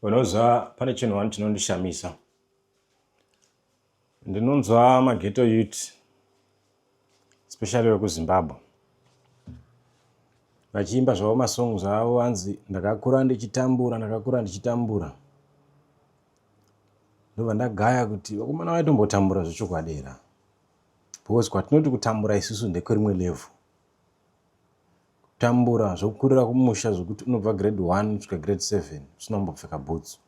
Unoziva pane chinhu wani chinondishamisa. Ndinonzwa maghetto youth especially vekuZimbabwe vachiimba zvavo masongs avo hanzi ndakakura ndichitambura ndakakura ndichitambura ndobva ndagaya kuti vakomana vaitombotambura zvechokwadi here because kwatinoti kutambura isusu ndekwerimwe level Kutambura zvokukurira kumusha zvokuti unobva grade 1 kusvika grade 7 usina kumbopfeka bhutsu.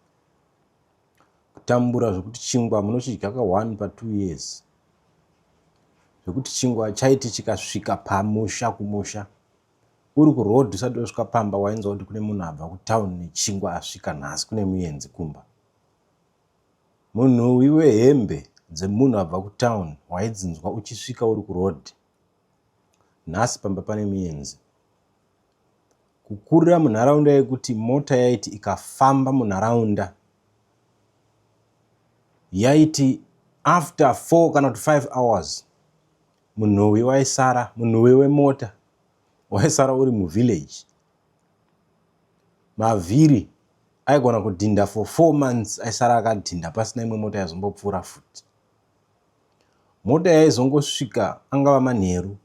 Kutambura zvokuti chingwa munochidya ka 1 pa 2 years. Zvokuti chingwa chaiti chikasvika pamusha kumusha uri kuroad usati wasvika pamba wainzwa kuti kune munhu abva kutown nechingwa asvika nhasi kune muenzi kumba. Munhuwi wehembe dzemunhu abva kutown waidzinzwa uchisvika uri kuroad. Nhasi pamba pane muenzi. Kukurira munharaunda yekuti mota yaiti ikafamba munharaunda yaiti after 4 kana kuti 5 hours munhuwi waisara munhuwi wemota waisara uri muvillage mavhiri aigona kudhinda for 4 months aisara akadhinda pasina imwe mota yazombopfuura futi Mota yaizongosvika angava manheru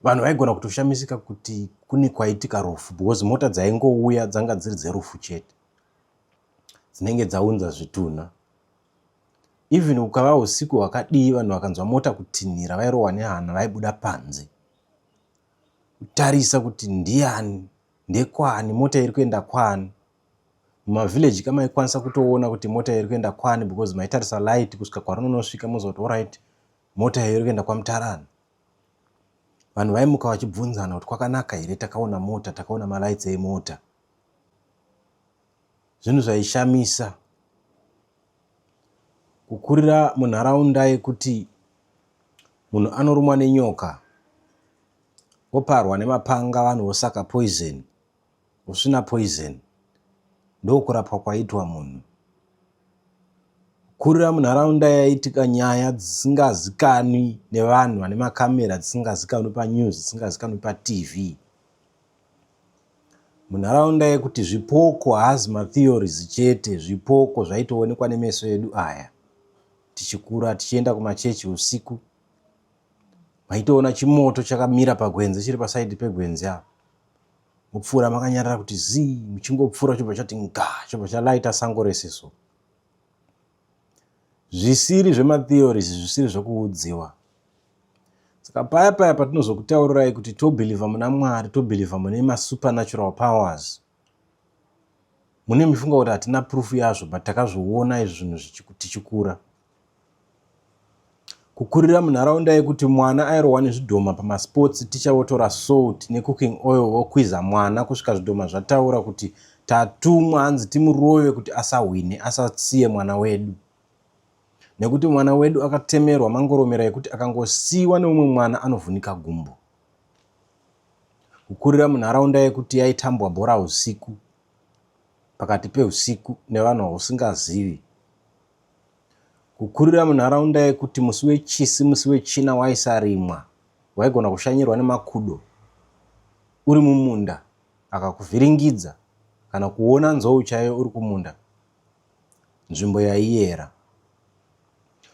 vanhu vaigona kutoshamisika kuti kune kwaitika rufu because mota dzaingouya dzanga dziri dzerufu chete dzinenge dzaunza zvitunha even ukava usiku hwakadii vanhu vakanzwa mota kutinhira vairohwa nehana vaibuda panze kutarisa kuti ndiani ndekwani mota iri kuenda kwani mumavillage ka maikwanisa kutoona kuti mota iri kuenda kwani because maitarisa light kusvika kwarinonosvika moziva kuti orit mota iyo iri kuenda kwamutarani vanhu vaimuka vachibvunzana kuti kwakanaka here takaona mota takaona malights emota zvinhu zvaishamisa kukurira munharaunda yekuti munhu anorumwa nenyoka oparwa nemapanga vanhu vosaka poison usina poison ndokurapwa kwaitwa munhu. Kurira munharaunda yaitika nyaya dzisingazikanwi nevanhu vane makamera dzisingazikanwi panews dzisingazikanwi patv. Munharaunda yekuti zvipoko haazi matheories chete zvipoko zvaitoonekwa nemeso edu aya tichikura tichienda kumachechi usiku maitoona chimoto chakamira pagwenzi chiri pasaidi pegwenzi apa mopfuura makanyarara kuti zii muchingopfuura chobva chati nga chobva chalaita sango rese so zvisiri zvematheories zvisiri zvekuudziwa saka paya paya patinozokutaurirai kuti tobhilivha muna mwari tobhilivha mune masupernatural powers mune mifunga kuti hatina proof yazvo but takazviona izvi zvinhu tichikura Kukurira munharaunda yekuti mwana airohwa nezvidhoma pamasports ticha votora salt necooking oil vokwiza mwana kusvika zvidhoma zvataura kuti tatumwa hanzi timurove kuti asahwine asasiye mwana wedu nekuti mwana wedu akatemerwa mangoromera ekuti akangosiiwa neumwe mwana anovhunika gumbo. Kukurira munharaunda yekuti yaitambwa bhora usiku pakati peusiku nevanhu vausingazivi Kukurira munharaunda yekuti musi wechisi musi wechina waisarimwa waigona kushanyirwa nemakudo uri mumunda akakuvhiringidza kana kuona nzou chaiyo uri kumunda nzvimbo yaiyera.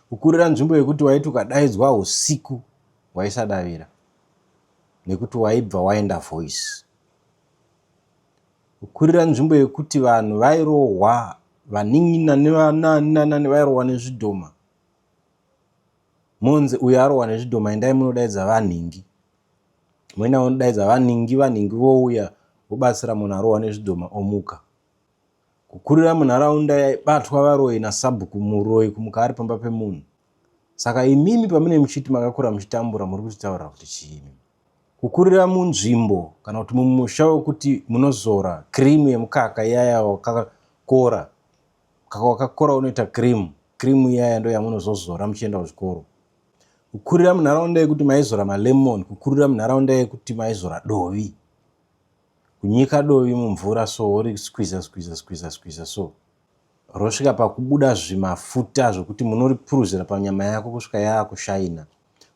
Kukurira nzvimbo yekuti waiti ukadaidzwa usiku waisadavira nekuti waibva waenda voice. Kukurira nzvimbo yekuti vanhu vairohwa vanin'ina nevanaani vairohwa nezvidhoma monzi uyo arohwa nezvidhoma endai munodaidza vanhingi moenda munodaidza vanhingi vanhingi vouya vobatsira munhu arohwa nezvidhoma omuka kukurira munharaunda yaibatwa varoyi nasabhuku muroyi kumuka ari pamba pemunhu saka imimi pamune muchiti makakura muchitambura muri kutitaurira kuti chii Kukurira munzvimbo kana kuti mumusha wekuti munozora cream yemukaka iyaya wakakora mukaka wakakora unoita cream cream iyaya ndo yamunozozora muchienda kuzvikoro kukurira munharaunda yekuti maizora malemon kukurira munharaunda yekuti maizora dovi kunyika dovi mumvura so wori squeeze squeeze squeeze squeeze so rosvika pakubuda zvimafuta zvekuti munoripuruzira panyama yako kusvika yaakushaina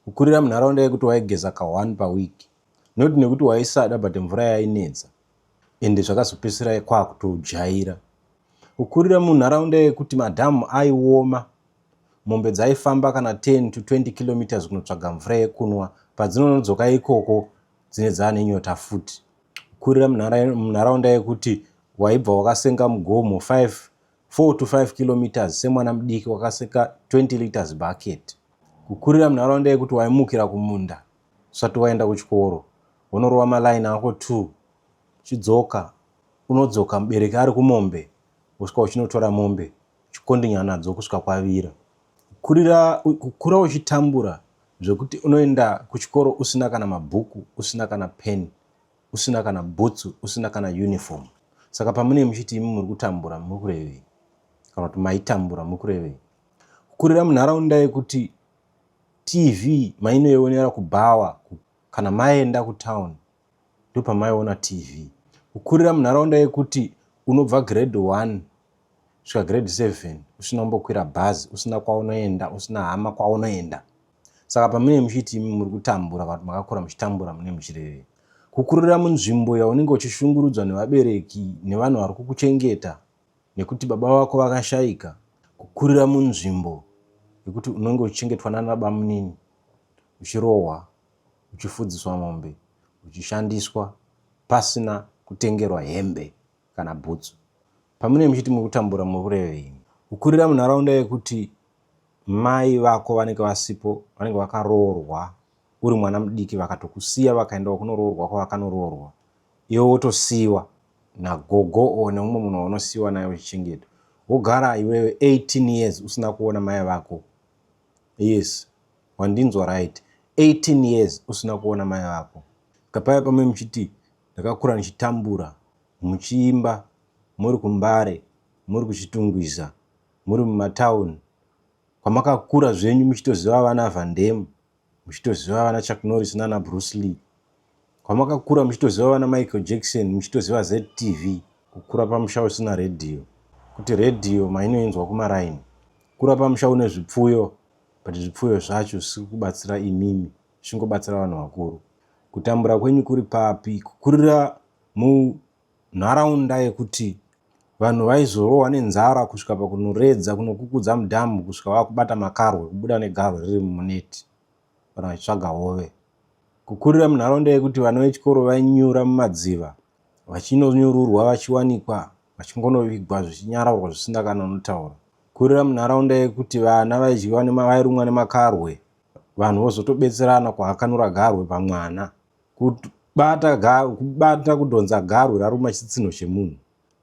Kukurira munharaunda yekuti waigeza ka one paweek not nekuti waisada but mvura yainetsa. Ende zvakazopedzisira kwakutojaira. Kukurira munharaunda yekuti madhamu aioma, mombe dzaifamba kana 10 to 20 kilometers kunotsvaga mvura yekunwa, padzinonodzoka ikoko dzine dzaane nyota futi. Kukurira munharaunda yekuti waibva wakasenga mugomo 5 4 to 5 kilometers semwana mudiki wakaseka 20 liters bucket. Kukurira munharaunda yekuti waimukira kumunda usati waenda kuchikoro, wonorova malaini ako 2 uchidzoka, unodzoka mubereki ari kumombe, wosvika uchinotora mombe uchikondinya nadzo kusvika kwavira. Kukurira, kukura uchitambura zvekuti unoenda kuchikoro usina kana mabhuku, usina kana pen, usina kana bhutsu, usina kana uniform. Saka pamunenge muchiti imi muri kutambura muri kurevei? Kana kuti maitambura muri kurevei? Kukurira munharaunda yekuti TV mainoionera kubhawa kana maenda kutown ndopamaiona TV. Kukurira munharaunda yekuti unobva grade 1 kusvika grade 7 usina kumbokwira bhazi, usina kwaunoenda, usina hama kwaunoenda. Saka pamunenge muchiti imi muri kutambura kana kuti makakura muchitambura munenge muchirevei? Kukurira munzvimbo yaunenge uchishungurudzwa nevabereki nevanhu vari kukuchengeta nekuti baba vako vakashaika. Kukurira munzvimbo yekuti unenge uchichengetwa nana bamunini, uchirohwa, uchifudziswa mombe, uchishandiswa pasina kutengerwa hembe kana bhutsu. Pamunenge muchiti muri kutambura muri kurevei? Kukurira munharaunda yekuti mai vako vanenge vasipo, vanenge vakaroorwa uri mwana mudiki vakatokusiya vakaendawo kunoroorwa kwavakanoroorwa, iwe wotosiiwa nagogo or neumwe munhu waunosiiwa naye uchichengetwa, wogara iwewe 18 years usina kuona mai vako. Yes, wandinzwa right, 18 years usina kuona mai vako. Kapaya pamwe muchiti ndakakura ndichitambura, muchiimba muri kuMbare, muri kuChitungwiza, muri mumatown kwamakakura zvenyu muchitoziva vana Van Damme, muchitoziva vana Chuck Norris nana Bruce Lee, kwamakakura muchitoziva vana Michael Jackson, muchitoziva ZTV. Kukura pamusha usina redhiyo, kuti redhiyo mainoinzwa kumaraini. Kukura pamusha une zvipfuyo, but zvipfuyo zvacho zvisiri kubatsira imimi, zvichingobatsira vanhu vakuru. Kutambura kwenyu kuri papi? Kukurira munharaunda yekuti vanhu vaizorohwa nenzara kusvika pakunoredza kunokukudza mudhamu kusvika vakubata makarwe kubuda negarwe riri muneti kana vachitsvaga hove. Kukurira munharaunda yekuti vana vechikoro vainyura mumadziva vachinonyururwa vachiwanikwa vachingonovigwa zvichinyararwa zvisina kana unotaura. Kurira munharaunda yekuti vana vaidyiwa vairumwa nemakarwe vanhu vozotobetserana kuhakanura garwe pamwana. Kubata, kubata kudhonza garwe raruma chitsitsinho chemunhu.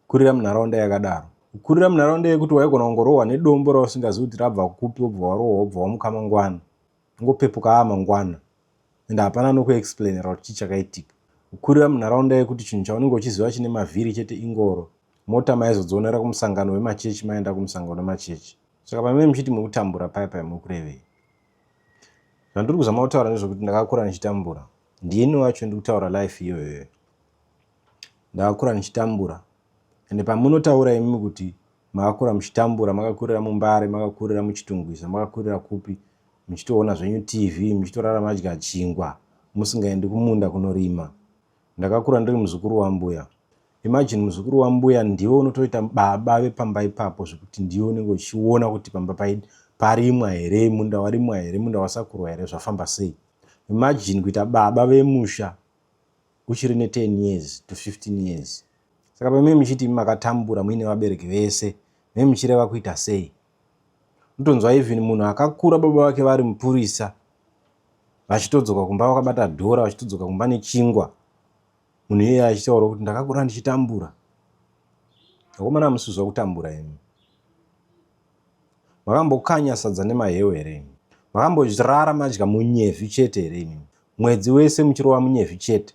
Kurira munharaunda yakadaro. Kukurira munharaunda yekuti waigona kungorohwa nedombo rausingazivi kuti rabva kupi wobva warohwa wobva wamuka mangwana. Ungopepuka aa mangwana. Ende hapana anokuexplainera kuti chii chakaitika. Kukurira munharaunda yekuti chinhu chaunenge uchiziva chine mavhiri chete ingoro. Mota maizodzionera kumusangano wemachechi maenda kumusangano wemachechi. Saka pamene muchiti muri kutambura paya paya muri kurevei? Zvandiri kuzama kutaura ndezvekuti ndakakura ndichitambura. Ndini wacho ndiri kutaura life iyoyoyo. Ndakakura ndichitambura. Ende pamunotaura imimi kuti makakura muchitambura, makakurira muMbare, makakurira muChitungwiza, makakurira kupi, muchitoona zvenyu TV, muchitorara madya chingwa, musingaendi kumunda kunorima. Ndakakura ndiri muzukuru wambuya. Imagine muzukuru wambuya ndiwe unotoita baba vepamba ipapo zvekuti ndiwe unenge uchiona kuti pamba parimwa here, munda warimwa here, munda wasakurwa here, zvafamba sei. Imagine kuita baba vemusha uchiri ne 10 years to 15 years. Saka pamene muchiti makatambura muine vabereki vese, mene muchireva kuita sei? Unotonzwa even munhu akakura baba vake vari mupurisa vachitodzoka kumba vakabata dhora, vachitodzoka kumba nechingwa. Munhu iyeye achitaura kuti ndakakura ndichitambura. Vakomana hamusi kutambura imi. Makambokanya sadza nemahewu here imi? Makamborara madya munyevhi chete here imi? Mwedzi wese muchirova munyevhi chete,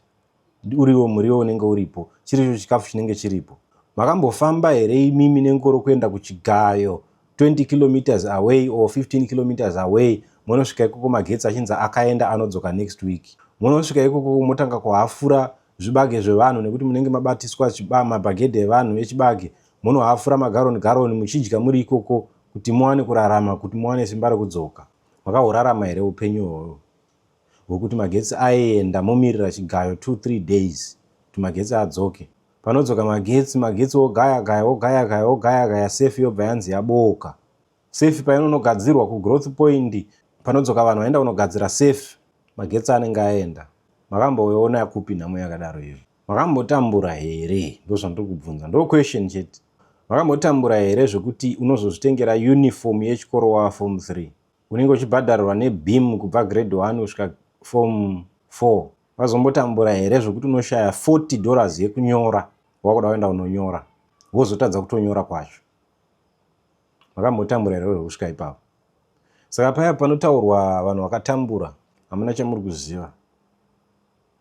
uriwo muriwo unenge uripo, chiricho chikafu chinenge chiripo. Makambofamba here imimi nengoro kuenda kuchigayo 20 kilometers away or 15 kilometers away, monosvika ikoko magetsi achinzi akaenda anodzoka next week. Monosvika ikoko motanga kuhafura zvibage zvevanhu nekuti munenge mabatiswa mabhagedhe evanhu echibage, monohafura magaroni garoni muchidya muri ikoko kuti muwane kurarama, kuti muwane simba rekudzoka. Makahurarama here upenyu ihwohwo hwekuti magetsi aienda momirira chigayo 2-3 days kuti magetsi adzoke? Panodzoka magetsi, magetsi ogaya gaya, ogaya gaya, ogaya gaya, sefi yobva yanzi yabooka. Sefi painonogadzirwa kugrowth point, panodzoka vanhu vaenda kunogadzira sefi, magetsi anenge aenda. Makamboiona kupi nhamo yakadaro iyo? Makambotambura here? Ndozvandiri kubvunza. Ndo question chete. Makambotambura here zvekuti unozozvitengera uniform yechikoro wava form 3? Unenge uchibhadharirwa nebeam kubva grade 1 kusvika form 4. Wazombotambura here zvekuti unoshaya 40 dollars yekunyora wakuda kuenda kunonyora wozotadza kutonyora kwacho? Makambotambura here zvekusvika ipapo? Saka paya panotaurwa vanhu vakatambura hamuna chamuri kuziva.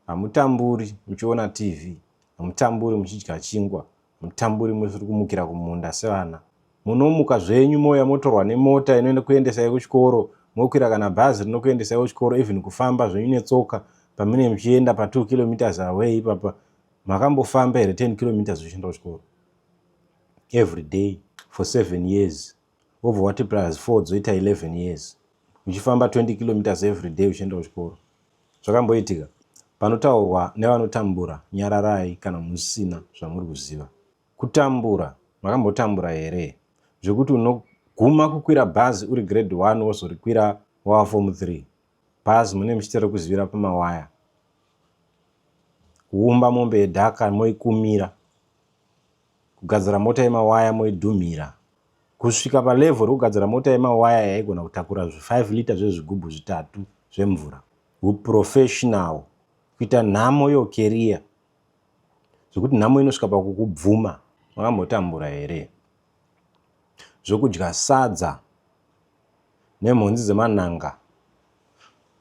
Hamutamburi muchiona TV, hamutamburi muchidya chingwa, hamutamburi musiri kumukira kumunda sevana. Munomuka zvenyu mouya motorwa nemota inokuendesai kuchikoro, mokwira kana bhazi rinokuendesai kuchikoro, even kufamba zvenyu netsoka pamunenge muchienda pa 2 kilometers away ipapa. Makambofamba here 10 kilometers uchienda kuchikoro every day for 7 years? Wobva wati plus 4 dzoita 11 years uchifamba 20 kilometers every day uchienda kuchikoro. Zvakamboitika? Panotaurwa nevanotambura, nyararai kana musina zvamuri kuziva. Kutambura, makambotambura here zvekuti unoguma kukwira bhazi uri grade 1 wozorikwira wava form 3? Bhazi mune muchiita rekuzivira pamawaya, kuumba mombe yedhaka moikumira, kugadzira mota yemawaya moidhumhira, kusvika palevel rekugadzira mota yemawaya yaigona kutakura 5 lita zvezvigubhu zvitatu zvemvura. Huprofessional, kuita nhamo yokeriya zvekuti nhamo inosvika pakukubvuma. Makambotambura here zvokudya sadza nemhonzi dzemananga?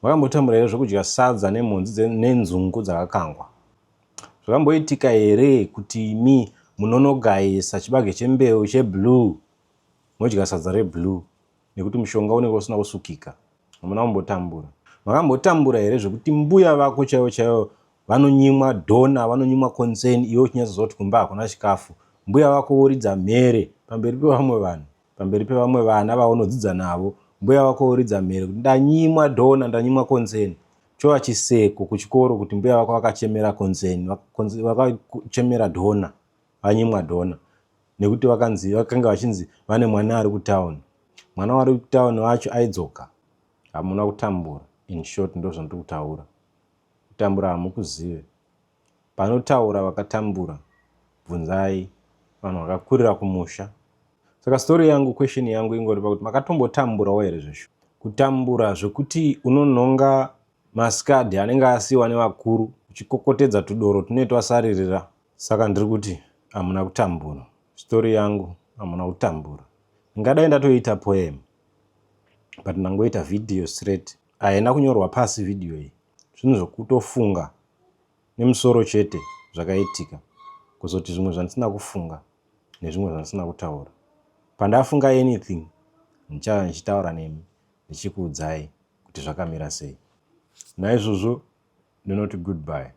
Makambotambura here zvokudya sadza nemhonzi nenzungu dzakakangwa? Zvakamboitika here kuti imi munonogayisa chibage chembeu cheblue modya sadza reblue nekuti mushonga unenge usina kusukika? Hamuna kumbotambura. Makambotambura here zvekuti mbuya vako chaivo chaivo vanonyimwa dhona, vanonyimwa concern, iwe uchinyatsoziva kuti kumba hakuna chikafu? Mbuya vako voridza mhere pamberi pevamwe vanhu, pamberi pevamwe vana vaunodzidza navo. Mbuya vako voridza mhere kuti ndanyimwa dhona, ndanyimwa concern. Chova chiseko kuchikoro kuti mbuya vako vakachemera concern, vakachemera dhona, vanyimwa dhona nekuti vakanzi vakanga vachinzi vane mwana ari kutauni. Mwana wari kutauni wacho aidzoka. Hamuna kutambura. In short, ndozvandiri kutaura. Kutambura hamukuzive. Panotaura vakatambura, bvunzai vanhu vakakurira kumusha. Saka story yangu, question yangu ingori pakuti makatombotamburawo here zvesho? Kutambura zvekuti unonhonga maskadhi anenge asiwa nevakuru uchikokotedza tudoro tunenge twasaririra. Saka ndiri kuti hamuna kutambura. Story yangu, hamuna kutambura. Ndingadai ndatoita poem, but ndangoita video straight. Haina kunyorwa pasi video iyi. Zvinhu zvekutofunga nemusoro chete zvakaitika, kuzoti zvimwe zvandisina kufunga nezvimwe zvandisina kutaura. Pandafunga anything ndichava ndichitaura nemi ndichikuudzai kuti zvakamira sei. Naizvozvo ndinoti goodbye.